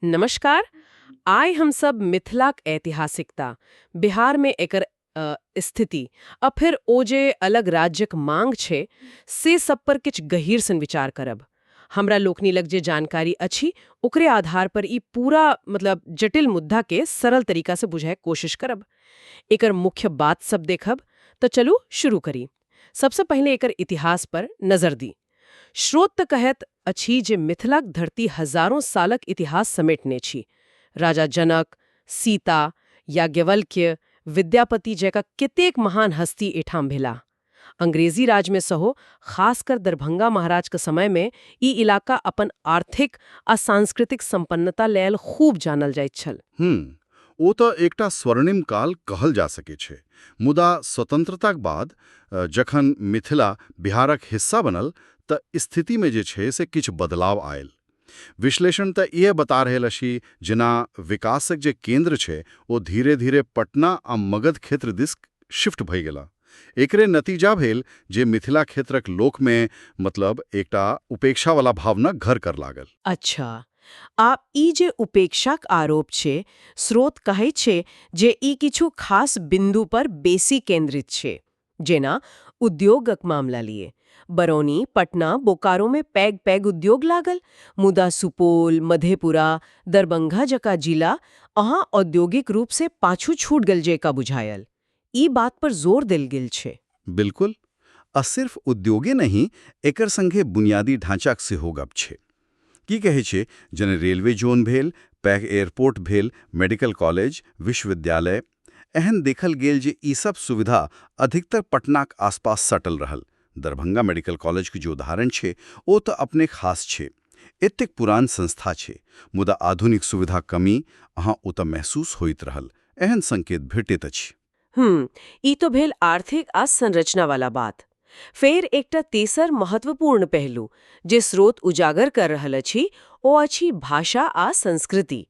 नमस्कार। आइ हमसब मिथिलाक ऐतिहासिकता, बिहारमे एकर स्थिति आ फिर ओ जे अलग राज्यक मांग छै से सब पर किछु गहीर सन विचार करब। हमरा लोकनि लग जे जानकारी अछि ओकरे आधार पर ई पूरा मतलब जटिल मुद्दा के सरल तरीका से बुझायके कोशिश करब। एकर मुख्य बात सब देखब। तऽ चलू शुरू करी। सबसँ पहिले एकर इतिहास पर नजर दी। स्रोत तऽ कहैत अछि जे मिथिलाक धरती हजारों सालक इतिहास समेटने छी। राजा जनक, सीता, याज्ञवल्क्य, विद्यापति जकाँ कतेक महान हस्ती एठाम भेलाह। अंग्रेजी राजमे सेहो, खासकर दरभंगा महाराजके समयमे, ई इलाका अपन आर्थिक आ सांस्कृतिक संपन्नता लेल खूब जानल जाइत छल। ओ तऽ एकटा स्वर्णिम काल कहल जा सकै छै। मुदा स्वतंत्रताक बाद जखन मिथिला बिहारक हिस्सा बनल तऽ स्थितिमे जे छै से किछु बदलाव आयल। विश्लेषण तऽ इएह बता रहल अछि जेना विकासक जे केंद्र छै ओ धीरे-धीरे पटना आ मगध क्षेत्र दिस शिफ्ट भए गेला। एकरे नतीजा भेल जे मिथिला क्षेत्रक लोकमे मतलब एकटा उपेक्षा वाला भावना घर कर लागल। अच्छा, आ ई जे उपेक्षाक आरोप छै, स्रोत कहै छै जे ई किछु खास बिंदु पर बेसी केंद्रित छै। जेना उद्योगक मामला लिए बरौनी, पटना, बोकारो में पैघ पैघ उद्योग लागल, मुदा सुपौल, मधेपुरा, दरभंगा जकाँ जिला अहाँ औद्योगिक रूप से पाछू छूट गेल जेका बुझायल। ई बात पर जोर देल गेल छै। बिल्कुल। आ सिर्फ उद्योगे नहि, एकर संगे बुनियादी ढांचाक सेहो गप छै। की कहै छै, जेना रेलवे जोन भेल, पैघ एयरपोर्ट भेल, मेडिकल कॉलेज, विश्वविद्यालय। एहन देखल गेल जे ई सब सुविधा अधिकतर पटनाक आसपास सटल रहल। दरभंगा मेडिकल कॉलेज के जे उदाहरण छै ओ तऽ अपने खास छै। एतेक पुरान संस्था छै, मुदा आधुनिक सुविधा कमी अहाँ ओतऽ महसूस होइत रहल, एहन संकेत भेटैत अछि। ई तो भेल आर्थिक आ संरचना वाला बात। फेर एकटा तेसर महत्वपूर्ण पहलू जे स्रोत उजागर कर रहल अछि, ओ अछि भाषा आ संस्कृति।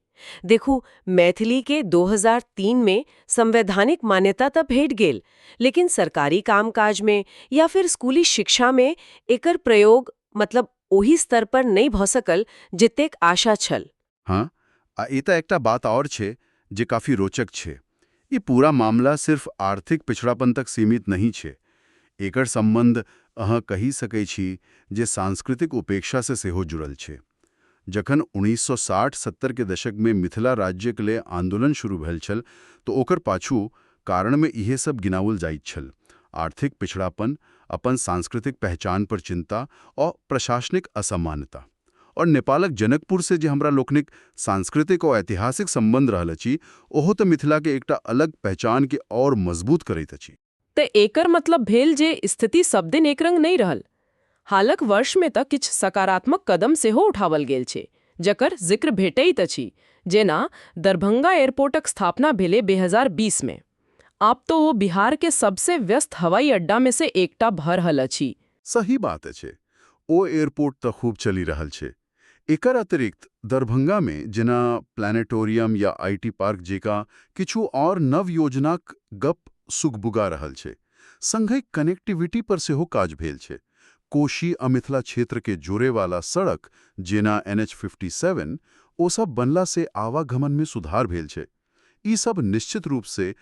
देखू, मैथिली के 2003 में संवैधानिक मान्यता तऽ भेट गेल, लेकिन सरकारी कामकाज में या फिर स्कूली शिक्षा में एकर प्रयोग मतलब ओहि स्तर पर नहि भऽ सकल जतेक आशा छल। हाँ, आ ई तऽ एकटा बात आओर छै जे काफी रोचक छै। ई पूरा मामला सिर्फ आर्थिक पिछड़ापन तक सीमित नहीं छै। एकर संबंध अहाँ कहि सकै छी जे सांस्कृतिक उपेक्षा से सेहो जुड़ल छै। जखन 1960-70 के दशक में मिथिला राज्यके लेल आंदोलन शुरू भेल छल तऽ ओकर पाछू कारणमे इहे सब गिनाओल जाइत छल: आर्थिक पिछड़ापन, अपन सांस्कृतिक पहचान पर चिंता और प्रशासनिक असमानता। और नेपालक जनकपुर से जे हमरा लोकनिक सांस्कृतिक और ऐतिहासिक संबंध रहल अछि, ओहो तऽ मिथिला के एकटा अलग पहचान के और मजबूत करैत अछि। तऽ एकर मतलब भेल जे स्थिति सब दिन एक रंग नहि रहल। हालक वर्षमे तऽ किछु सकारात्मक कदम सेहो उठावल गेल छै, जकर जिक्र भेटैत अछि। जेना दरभंगा एयरपोर्टक स्थापना भेलै 2020 मे। आब तो ओ बिहार के सबसे व्यस्त हवाई अड्डा में से एकटा भऽ रहल अछि। सही बात अछि, ओ एयरपोर्ट तऽ खूब चलि रहल छै। एकर अतिरिक्त दरभंगा मे जेना प्लानिटोरियम या IT park जेकाँ किछु और नव योजनाक गप सुगबुगा रहल छै। संगहि कनेक्टिविटी पर सेहो काज भेल छै। कोशी आ मिथिला क्षेत्र के जोड़े वाला सड़क, जेना NH 57, ओ सब बनला से आवागमन में सुधार भेल छै। ई सब निश्चित रूप से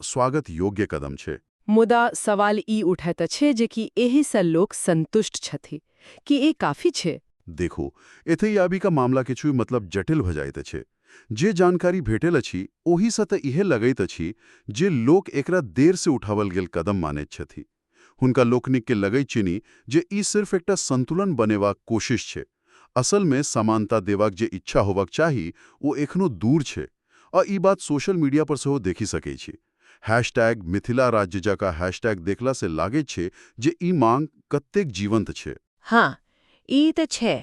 स्वागत योग्य कदम छै। मुदा सवाल ई उठैत अछि जे कि एहिसँ लोक संतुष्ट छथि? कि ई काफी छै? देखू, एतहि आबि कऽ मामला किछु मतलब जटिल भऽ जाइत अछि। जे जानकारी भेटल अछि ओहिसँ तऽ इहे लगैत अछि जे लोक एकरा देर से उठावल गेल कदम मानैत छथि। हुनका लोकनिक के लगैत छनि जे ई सिर्फ एकटा संतुलन बनेबाक कोशिश छै। असल मे समानता देबाक जे इच्छा होबाक चाही ओ एखनो दूर छै। आ ई बात सोशल मीडिया पर सेहो देखि सकै छी। #मिथिलाराज्य जकाँ हैशटैग देखला से लागैत छै जे ई मांग कतेक जीवंत छै। हाँ, ई तऽ छै।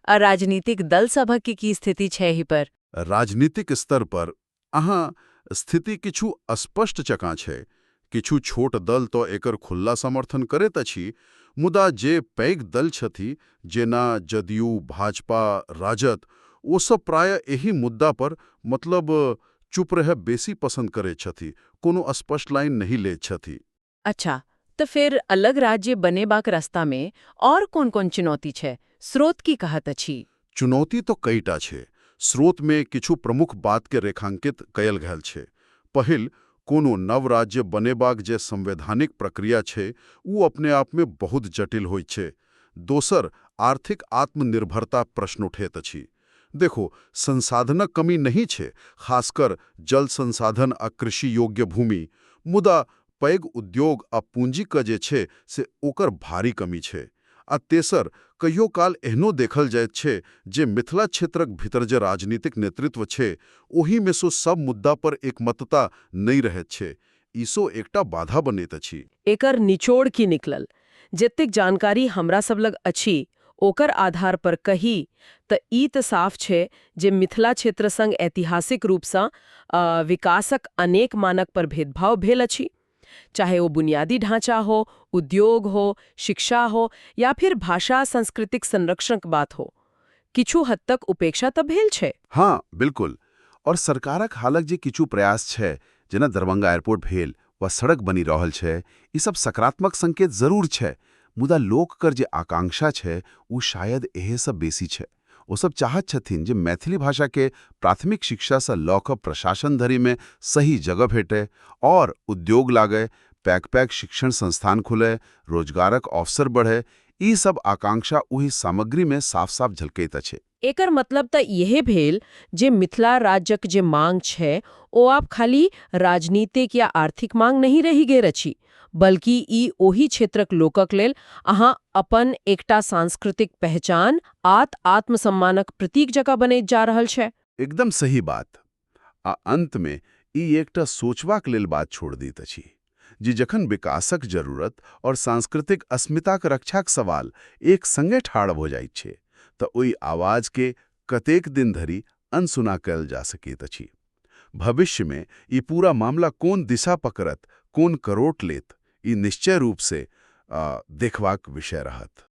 आ राजनीतिक दल सभक की की स्थिति छै एहि पर? राजनीतिक स्तर पर अहाँ स्थिति किछु अस्पष्ट जकाँ छै। किछु छोट दल तो एकर खुल्ला समर्थन करैत अछि, मुदा जे पैघ दल छथि, जेना जदयू, भाजपा, राजद, ओ सब प्रायः एहि मुद्दा पर मतलब चुप रहब बेसी पसंद करैत छथि, कोनो स्पष्ट लाइन नहि लैत छथि। अच्छा, तऽ फेर अलग राज्य बनेबाक रास्तामे और कोन-कोन चुनौती छै? स्रोत की कहत अछि? चुनौती तो कईटा छै। स्रोतमे किछु प्रमुख बातके रेखांकित कयल गेल छै। पहिल, कोनो नव राज्य बनेबाक जे संवैधानिक प्रक्रिया छै, ओ अपने आपमे बहुत जटिल होइत छै। दोसर, आर्थिक आत्मनिर्भरता प्रश्न उठैत अछि। देखो, संसाधनक कमी नहि छै, खासकर जल संसाधन आ कृषि योग्य भूमि, मुदा पैघ उद्योग आ पूंजीक जे छै से ओकर भारी कमी छै। आ तेसर, कहियो काल एहनो देखल जाइत छै जे मिथिला क्षेत्रक भीतर जे राजनीतिक नेतृत्व छै, ओहिमे सो सब मुद्दा पर एकमतता नहि रहैत छै। ईसो एकटा बाधा बनैत अछि। एकर निचोड़ की निकलल? जतेक जानकारी हमरा सब लग अछि, ओकर आधार पर कही तऽ ई तऽ साफ छै जे मिथिला क्षेत्र संग ऐतिहासिक रूपसँ विकासक अनेक मानक पर भेदभाव भेल अछि, चाहे वो बुनियादी ढांचा हो, उद्योग हो, शिक्षा हो या फिर भाषा सांस्कृतिक संरक्षणक बात हो। किछु हद तक उपेक्षा तऽ भेल छै। हाँ, बिल्कुल। और सरकारक हालक जे किछु प्रयास छै, जेना दरभंगा एयरपोर्ट भेल वा सड़क बनि रहल छै, ई सब सकारात्मक संकेत जरूर छै, मुदा लोककर जे आकांक्षा छै ओ शायद एहे सब बेसी छै। ओ सब चाहत छथिन जे मैथिली भाषाके प्राथमिक शिक्षासँ लऽ कऽ प्रशासन धरिमे सही जगह भेटै और उद्योग लागै, पैघ-पैघ शिक्षण संस्थान खुलै, रोजगारक अवसर बढ़ै। ई सब आकांक्षा ओहि सामग्रीमे साफ-साफ झलकैत अछि। एकर मतलब तऽ इहे भेल जे मिथिला राज्यक जे मांग छै, ओ आब खाली राजनीतिक या आर्थिक मांग नहि रहि गेल अछि, बल्कि ई ओहि क्षेत्रक लोकक लेल अहाँ अपन एकटा सांस्कृतिक पहचान आत आत्मसम्मानक प्रतीक जकाँ बनैत जा रहल छै। एकदम सही बात। आ अंतमे ई एकटा सोचबाक लेल बात छोड़ दैत अछि जे जखन विकासक जरूरत और सांस्कृतिक अस्मिताक रक्षाक सवाल एक संगे ठाढ़ भऽ जाइत छै, तऽ ओहि आवाजके कतेक दिन धरि अनसुना कयल जा सकैत अछि। भविष्यमे ई पूरा मामला कोन दिशा पकड़त, कोन करोट लेत, ई निश्चय रूपसँ देखबाक विषय रहत।